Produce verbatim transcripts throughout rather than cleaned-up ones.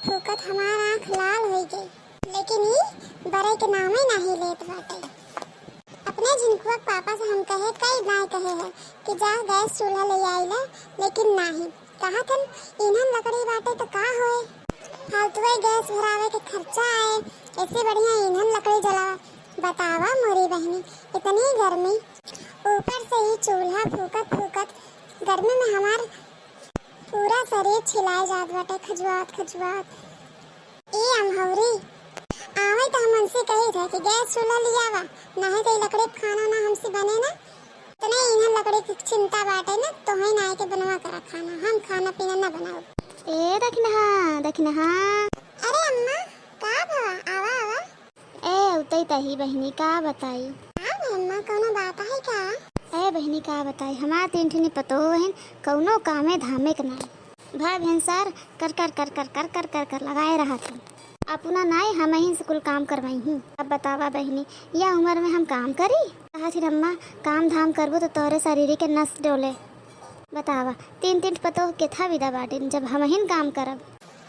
फूकत हमार आँख लाल होइ गई, लेकिन ई बरे के नामे नाही लेत बाटे। अपने झिनकुआ के पापा से हम कहे, कई दाई कहे है कि जा गैस चूल्हा ले आइले, लेकिन नाही। कहा थन, ईंधन लकड़ी बाटे तो का होए, फालतुए गैस भरावे के खर्चा आए, ऐसे बढ़िया ईंधन लकड़ी जलावा। बतावा मोरी बहिनी, इतनी गर्मी, ऊपर से ही चूल्हा फूकत फूकत गर्मी में हमार पूरा शरीर छिलाए जात बाटे, खजुआत खजुआत। ए अमहौरी, आवे तो हम उनसे कही रहे कि गैस चूल्हा लियावा, नहीं तो ई लकड़ी पे खाना ना हमसे बने ना। तने ईंधन लकड़ी की चिंता बाटे ना, तोहे ना आए के बनवा करा खाना, हम खाना पीना ना बनाओ। ए दखिनहा, दखिनहा। अरे अम्मा, का भवा? आवा, आवा। ए उतई तही बहिनी, का बताई? का भवा अम्मा, कौनो बात है का? ए बहिनी, का बताई, हमार तीन ठिनी पतोह हन, कौनो कामे धामे के नाई। भाई भेंसार कर कर कर कर कर कर कर कर लगाए रहत हैं। अपना नाई हमही से कुल काम करवाई ही। अब बतावा बहिनी, या उम्र में हम काम करी? कहा थी अम्मा, काम धाम करबो तो तोहरे शरीर के नस डोले। बतावा, तीन तीन पतोह केथा विदा बाटिन, जब हमहिन काम करब।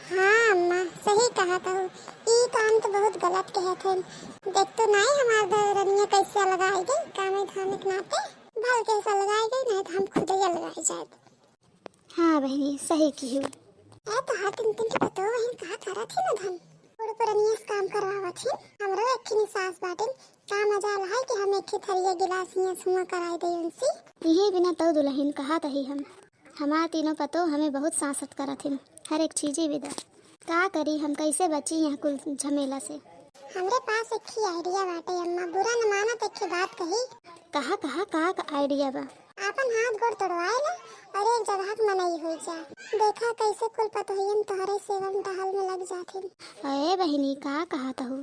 हाँ अम्मा, सही कहा तहु। ई काम तो बहुत गलत कहत हन। देख तो नाई हमार देवरनिया कैसे अलगाई गई, कामे धामे के नाते। भल कैसे अलगाई गई, नहीं तो हम खुदे अलगाई जाए। हाँ बहिनी, सही किहू। ए, तोहार तीन तीन के पतोह बहिन का करत ही न धन? बूढ़ पुरनिया से काम करवावत ही। हमरो एक ही सास बाटिन, का मजाल है कि हम एक ही थरिया गिलास हियां सुआ कराई दे उनसे। इहे बिना तौ दुल्हन कहा तही हम। हमार तीनों पतोह हमें बहुत सासत करत हिन, हर एक चीजे विदा। का करी हम, कैसे बची यहाँ कुल झमेला से? हमरे पास एक ही आइडिया बाटे अम्मा, बुरा न माना तो एक ही बात कही। कहा, कहा, का, का आइडिया बा? आपन हाथ गोड़ तोड़वाए ले और एक जगह के मनई हो जा। देखा कैसे कुल पतोहियन तोहरे सेवा में टहल में लग जाथिन। अरे बहिनी, का कहत हऊ?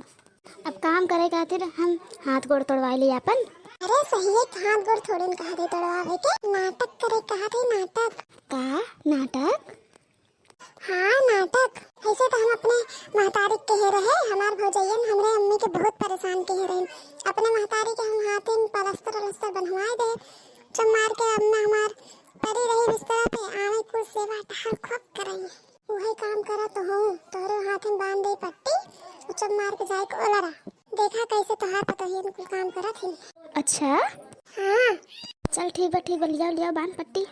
अब काम करे खातिर हम हाथ गोड़ तोड़वाए ली आपन। अरे सही है, हाथ गोड़ थोड़े न कहा थे तोड़वावे के, नाटक करे कहा थे, नाटक। का नाटक? हाँ, नाटक। ऐसे तो हम अपने महतारी के कहे रहे, हमार भौजैयन हमरे अम्मी के बहुत परेशान कहे रहे। अपने महतारी के हम हाथे में पलस्तर वलस्तर बनवाए दे। चम्मार के अम्मा हमार परी रही बिस्तरा पे, आवे कुल सेवा टहल खूब करई। उहे काम करत हूँ, तोहरे हाथे में बांध दे पट्टी, चम्मार के जाए के ओलरा। देखा कैसे तोहार पतोहियन कुल काम करत ही। अच्छा? हाँ। चल ठीक बा, ठीक बा, लियाओ, लियाओ बांध पट्टी।